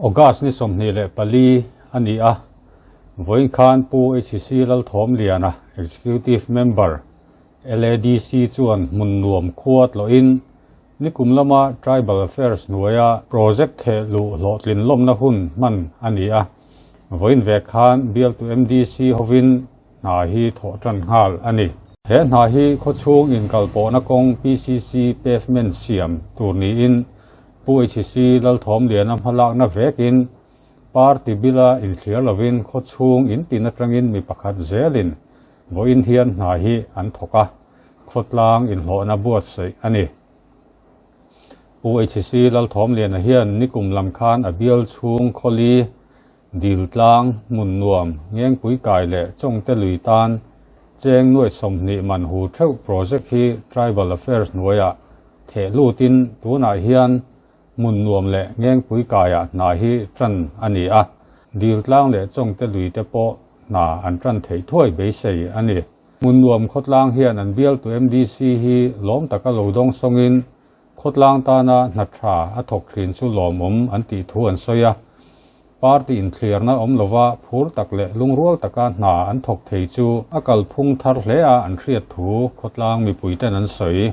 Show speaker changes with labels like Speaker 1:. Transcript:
Speaker 1: August ni 24 a ni a, vawiin khan Pu HC Lalthawmliana, Executive Member, LADC chuan hmun nuam khua tlawhin nikum lama Tribal Affairs hnuaia project theh luh hlawhtlin lawmna hun hman a ni a, vawiin vek khan bialtu MDC hovin hna hi thawh tan nghal a ni. He hna hi khawchhung inkalpawhna kawng PCC pavement siam tur niin Pu HC Lalthawmliana hmalakna vekin party bila inthliar lovin khawchhung intin atangin mi pakhat zelin vawiin hian hna hi an thawk a, khawtlang inhlawhna buatsaih a ni. Pu HC Lalthawmliana hian nikum lam khan a bial chhung khawli Dil tlang, hmun nuam, ngengpui kai leh chawngte lui tan cheng nuai 20 man hu theuh project hi Tribal Affairs hnuaiah theh lutin tunah hian hmun nuam leh ngengpui kaiah hna hi tan a ni a, dil tlang leh chawngte lui te pawh hna an tan theih thuai beisei a ni. Hmun nuam khawtlang hian an bialtu MDC hi lawm taka lo dawng sawngin Khawtlang tana hna tha a thawk thin chu lawmawm an tih thu an sawi a. Party inthliarna awm lova phur tak leh lungrual taka hna an thawk thei chu a kalphung thar hle a an hriat thu khawtlang mipuiten an sawi.